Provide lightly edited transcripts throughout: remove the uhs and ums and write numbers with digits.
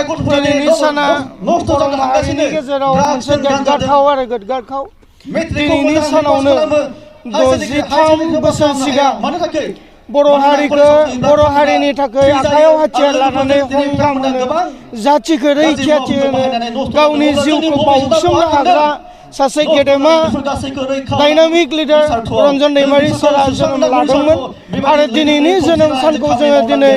दिनैनि साना बर' माहारिनि गेजेराव मोनसे गोग्गाथाव आरो गोग्गाथाव दिनैनि सानावनो 63 बोसोर सिगां बर' हारिनि थाखाय आखायाव हाथियार लानानै संग्राम होनो जाथिखौ रैखाथि होनो गावनि जिउखौ बाउसोमनो हाग्रा सासे गेदेमा डायनामिक लिडार रन्जन दैमारि सारा जोनोम लादोंमोन आरो दिनैनि जोनोम सानखौ जोङो दिनै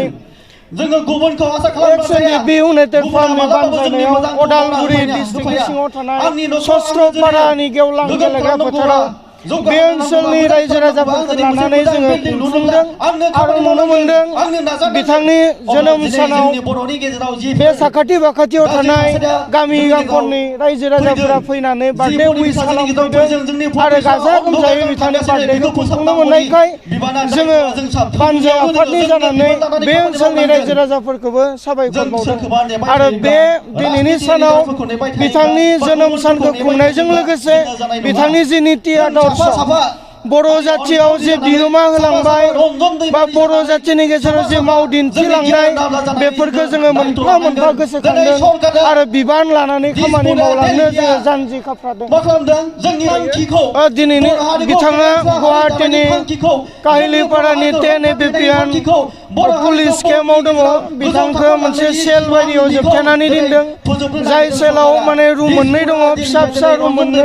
इउनाइटेड फार्मनि बानजायनायाव अदालगुरि डिस्ट्रिक्टनि सिङाव थानाय सस्त्रपारानि गेवलां गेलेग्रा फोथाराव बे ओनसोलनि रायजो राजाफोरखौ लानानै जोङो खुंफुंदों आरो नुनो मोनदों बिथांनि जोनोम सानाव बे साखाथि बाखाथियाव थानाय गामि गांखननि रायजो राजाफोरा फैनानै बार्थडे उइस खालामफैदों आरो गाजा गोमजायै बिथांनि बार्थडेखौ खुंफुंनो मोननायखाय जोङो बानजाय आफादनि जानानै बे ओनसोलनि रायजो राजाफोरखौबो साबायखर बावदों आरो बे दिनैनि सानाव बिथांनि जोनोम सानखौ खुंनायजों लोगोसे बिथांनि जि नीति आदर्श बर' जाथियाव जे बिहोमा होलांबाय बा बर' जाथिनि गेजेराव जे माव दिन्थिलांनाय बेफोरखौ जोङो मोनफा मोनफा गोसोखांदों आरो बिबान लानानै खामानि मावलांनो जोङो जानजि खाफ्रादों दिनैनि बिथाङा गुवाहाटीनि काहिलिपारानि 10 एबिपिएन पुलिस केम्पआव दङ बिथांखौ मोनसे सेल बायदियाव जोबथेनानै दोनदों जाय सेलाव माने रुम मोननै दङ फिसा फिसा रुम मोननै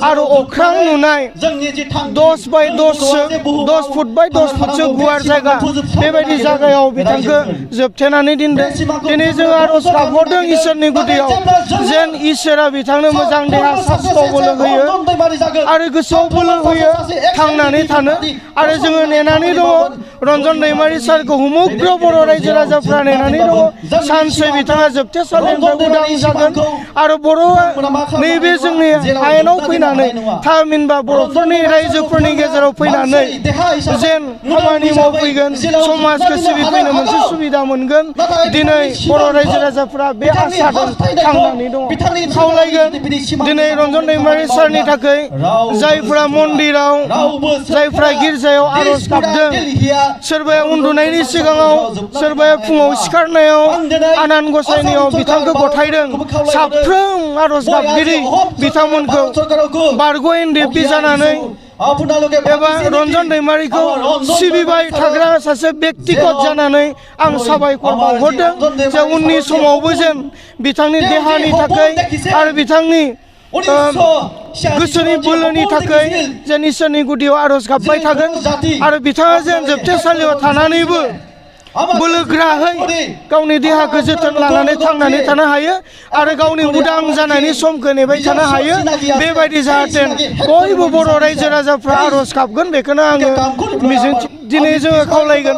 आरो अख्रां नुनाय 10 बाय 10 फुट बाय 10 फुटसो गुवार जायगा बेबायदि जायगायाव बिथांखौ जोबथेनानै दोनदों दिनै जोङो आरज गाबहरदों इसोरनि गुदियाव जेन इसोरा बिथांनो मोजां देहा सास्थ्र बोलो होयो आरो गोसोआव बोलो होयो थांनानै थानो आरो जोङो नेनानै दङ रन्जन दैमारि सारखौ हुमुग्र बर' रायजो राजाफ्रा नेनानै दङ सानसे बिथाङा जोबथेसालिनिफ्राय उदां जागोन आरो बर'आ नैबे जोंनि हायेनाव फैनानै थामहिनबा बर'फोरनि रायजोफोरनि गेजेराव फैनानै जेन खामानि मावफैगोन समाजखौ सिबिफैनो मोनसे सुबिदा मोनगोन दिनै बर' रायजो राजाफ्रा बे आसाजों थांनानै दङ खावलायगोन दिनै रन्जन दैमारि सारनि थाखाय जायफ्रा मन्दिराव जायफ्रा गिर्जायाव आरज गाबदों सोरबाया उन्दुनायनि सिगाङाव सोरबाया फुङाव सिखारनायाव आनान गसाइनियाव बिथांखौ गथायदों साफ्रोम आरज गाबगिरि बिथांमोनखौ बारग' एनडिएफबि जानानै एबा रन्जन दैमारिखौ सिबिबाय थाग्रा सासे बेक्तिगत जानानै आं साबायखर बावहरदों जे उननि समावबो जेन बिथांनि देहानि थाखाय आरो बिथांनि गोसोनि बोलोनि थाखाय जेन इसोरनि गुदियाव आरज गाबबाय थागोन आरो बिथाङा जेन जोबथेसालियाव थानानैबो बोलोग्राहै गावनि देहाखौ जोथोन लानानै थांनानै थानो हायो आरो गावनि उदां जानायनि समखौ नेबाय थानो हायो बेबायदि जाहाथे बयबो बर' रायजो राजाफ्रा आरज गाबगोन बेखौनो आङो मिजिं दिनै जोङो खावलायगोन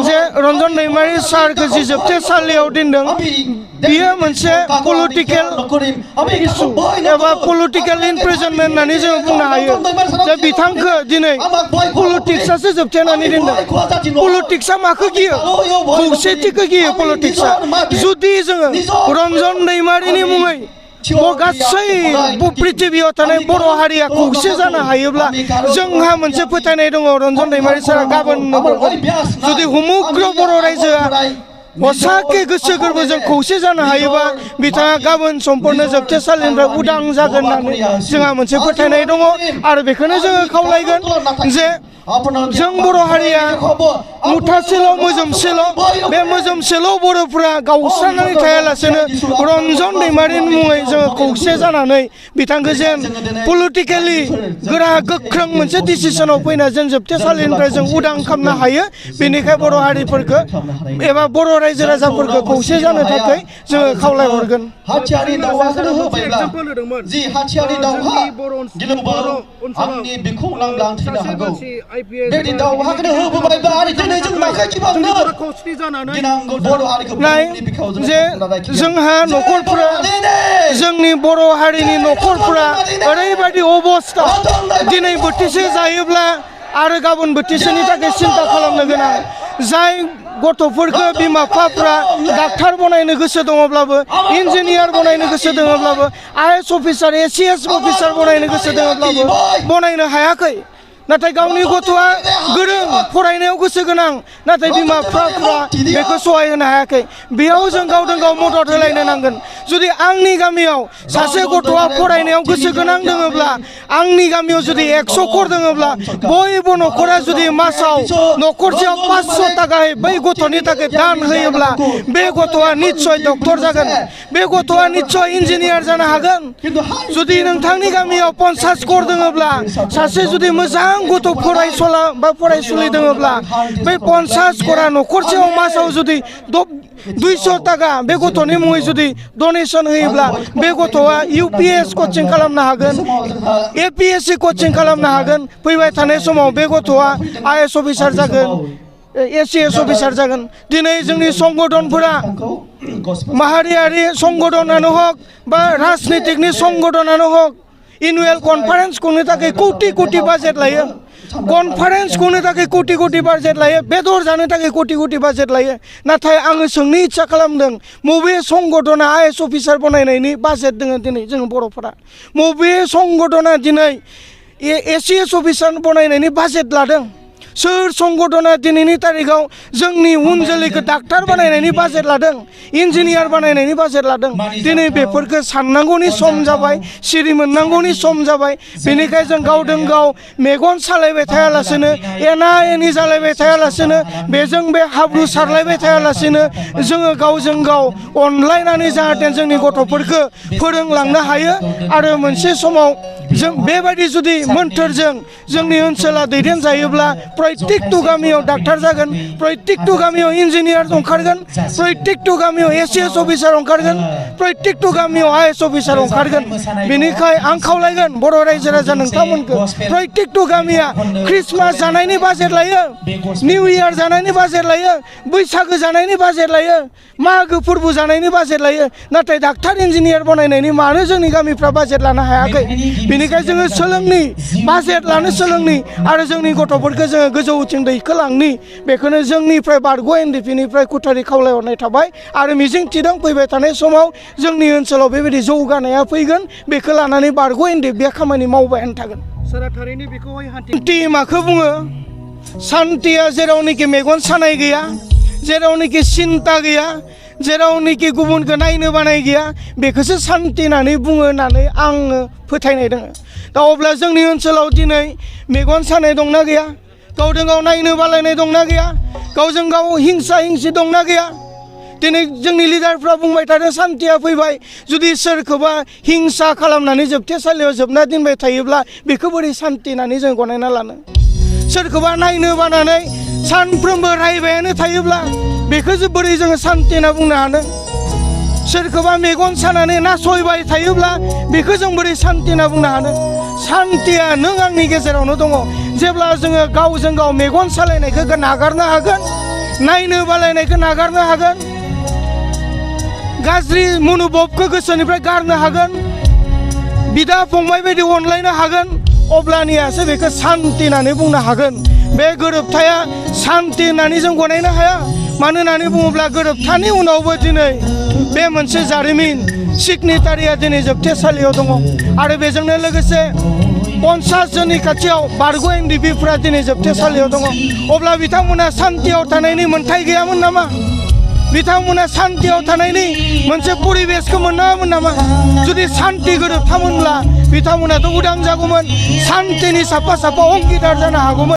जे रन्जन दैमारि सारखौ जि जोबथेसालियाव दोनदों बियो मोनसे पलिटिकेल इस्यु एबा पलिटिकेल इमप्रिजनमेन्ट होननानै जोङो बुंनो हायो जे बिथांखौ दिनै पलिटिक्सआसो जोबथेनानै दोनदों पलिटिक्सआ माखौ गियो खौसेथिखौ गियो पलिटिक्सआ जुदि जोङो रन्जन दैमारिनि मुङै गासै पृथिबियाव थानाय बर' हारिया खौसे जानो हायोब्ला जोंहा मोनसे फोथायनाय दङ रन्जन दैमारि सारा गाबोननो जुदि हुमुग्र बर' रायजोआ हसाके गोसो गोरबोजों खौसे जानो हायोबा बिथाङा गाबोन समफोरनो जोबथेसालिनिफ्राय उदां जागोन होननानै जोंहा मोनसे फोथायनाय दङ आरो बेखौनो जोङो खावलायगोन जे जों बर' हारिया मुथासेल' मोजोमसेल' बे मोजोमसेल' बर'फोरा गावस्रानानै थायालासेनो रन्जन दैमारिनि मुङै जोङो खौसे जानानै बिथांखौ जेन पलिटिकेलि गोरा गोख्रों मोनसे डिसिसनाव फैना जेन जोबथेसालिनिफ्राय जों उदां खालामनो हायो बेनिखाय बर' हारिफोरखौ एबा बर' रायजो राजाफोरखौ खौसे जानो थाखाय जोङो खावलायहरगोन जे जोंहा न'खरफोरा जोंनि बर' हारिनि न'खरफोरा ओरैबायदि अबस्था दिनै बोथिसे जायोब्ला आरो गाबोन बोथिसेनि थाखाय सिन्था खालामनो गोनां जाय गथ'फोरखौ बिमा बिफाफ्रा डाक्टार बनायनो गोसो दङब्लाबो इन्जिनियार बनायनो गोसो दङब्लाबो आइएएस अफिसार एसिएस अफिसार बनायनो गोसो दङब्लाबो बनायनो हायाखै नाथाय गावनि गथ'आ गोरों फरायनायाव गोसो गोनां नाथाय बिमा बिफाफ्रा बेखौ सहाय होनो हायाखै बेयाव जों गावजों गाव मदद होलायनो नांगोन जुदि आंनि गामियाव सासे गथ'आ फरायनायाव गोसो गोनां दङब्ला आंनि गामियाव जुदि 100 खर दङब्ला बयबो न'खरा जुदि मासाव न'खरसेयाव 500 थाखायै बै गथ'नि थाखाय दान होयोब्ला बे गथ'आ निस्सय डक्टर जागोन बे गथ'आ निस्सय इन्जिनियार जानो हागोन जुदि नोंथांनि गामियाव 50 खर दङब्ला सासे जुदि मोजां गथ' फरायसुला बा फरायसुलि दङब्ला बै 50 खरा न'खरसेयाव मासाव जुदि 200 थाखा बे गथ'नि मुङै जुदि डनेसन होयोब्ला बे गथ'आ UPS कचिं खालामनो हागोन APSC कचिं खालामनो हागोन फैबाय थानाय समाव बे गथ'आ IAS अफिसार जागोन ACS अफिसार जागोन दिनै जोंनि संगठनफोरा माहारियारि संगठनानो हक बा राजनीतिकनि संगठनानो हक एनुवेल कन्फारेन्स खुंनो थाखाय कोटि कोटि बाजेट लायो कन्फारेन्स खुंनो थाखाय कोटि कोटि बाजेट लायो बेदर जानो थाखाय कोटि कोटि बाजेट लायो नाथाय आङो सोंनो इच्छा खालामदों मबे संगठना IAS अफिसार बनायनायनि बाजेट दङ दिनै जों बर'फोरा मबे संगठना दिनै ACS अफिसार बनायनायनि बाजेट लादों सोर संगठना दिनैनि तारिखाव जोंनि उन जोलैखौ डाक्टार बानायनायनि बाजेट लादों इन्जिनियार बानायनायनि बाजेट लादों दिनै बेफोरखौ साननांगौनि सम जाबाय सिरि मोननांगौनि सम जाबाय बेनिखायनो जों गावजों गाव मेगन सालायबाय थायालासेनो एना एनि जालायबाय थायालासेनो बेजों बे हाब्रु सारलायबाय थायालासेनो जोङो गावजों गाव अनलायनानै जाहाथे जोंनि गथ'फोरखौ फोरोंलांनो हायो आरो मोनसे समाव जों बेबायदि जुदि मोन्थोरजों जोंनि ओनसोला दैदेनजायोब्ला प्रत्येकटु गामियाव डाक्टार जागोन प्रत्येकटु गामियाव इन्जिनियार ओंखारगोन प्रत्येकटु गामियाव ACS अफिसार ओंखारगोन प्रत्येकटु गामियाव IAS अफिसार ओंखारगोन बेनिखाय आं खावलायगोन बर' रायजो राजा नोंथांमोनखौ प्रत्येकटु गामिया ख्रिस्टमास जानायनि बाजेट लायो निउ इयार जानायनि बाजेट लायो बैसागो जानायनि बाजेट लायो मागो फोरबो जानायनि बाजेट लायो नाथाय डाक्टार इन्जिनियार बनायनायनि मानो जोंनि गामिफ्रा बाजेट लानो हायाखै बेनिखायनो जोङो सोलोंनि बाजेट लानो सोलोंनि आरो जोंनि गथ'फोरखौ जोङो गोजौथिं दैखोलांनि बेखौनो जोंनिफ्राय बारग' NDP निफ्राय खुथारि खावलायहरनाय थाबाय आरो मिजिं थिदों फैबाय थानाय समाव जोंनि ओनसोलाव बेबायदि जौगानाया फैगोन बेखौ लानानै बारग' NDP आ खामानि मावबायानो थागोन सारा थारैनो बेखौहाय शान्ति माखौ बुङो शान्तिया जेरावनोखि मेगन सानाय गैया जेरावनोखि सिन्ता गैया जेरावनोखि गुबुनखौ नायनो बानाय गैया बेखौसो शान्ति होननानै बुङो होननानै आङो फोथायनाय दङ दा अब्ला जोंनि ओनसोलाव दिनै मेगन सानाय दंना गैया गावजों गाव नायनो बालायनाय दंना गैया गावजों गाव हिंसा हिंसि दंना गैया दिनै जोंनि लिडारफ्रा बुंबाय थादों शान्तिया फैबाय जुदि सोरखौबा हिंसा खालामनानै जोबथेसालियाव जोबना दोनबाय थायोब्ला बेखौ बोरै शान्ति होननानै जों गनायना लानो सोरखौबा नायनो बानानै सानफ्रोमबो रायबायानो थायोब्ला बेखौ बोरै जोङो शान्ति होनना बुंनो हानो सोरखौबा मेगन सानानै नासयबाय थायोब्ला बेखौ जों बोरै शान्ति होनना बुंनो हानो शान्तिया नों आंनि गेजेरावनो दङ जेब्ला जोङो गावजों गाव मेगन सालायनायखौ नागारनो हागोन नायनो बालायनायखौ नागारनो हागोन गाज्रि मनोभाबखौ गोसोनिफ्राय गारनो हागोन बिदा फंबाय बायदि अनलायनो हागोन अब्लानियासो बेखौ शान्ति होननानै बुंनो हागोन बे गोरोबथाया शान्ति होननानै जों गनायनो हाया मानो होननानै बुङोब्ला गोरोबथानि उनावबो दिनै बे मोनसे जारिमिन सिगनेटारिया दिनै जोबथेसालियाव दङ आरो बेजोंनो लोगोसे 50 जननि खाथियाव बारग' NDPफ्रा दिनै जोबथेसालियाव दङ अब्ला बिथांमोना शान्तियाव थानायनि मोन्थाय गैयामोन नामा बिथांमोना शान्तियाव थानायनि मोनसे परिबेसखौ मोनामोन नामा जुदि शान्ति गोरोबथामोनब्ला बिथांमोनाथ' उदां जागौमोन शान्तिनि साफा साफा अंगिदार जानो हागौमोन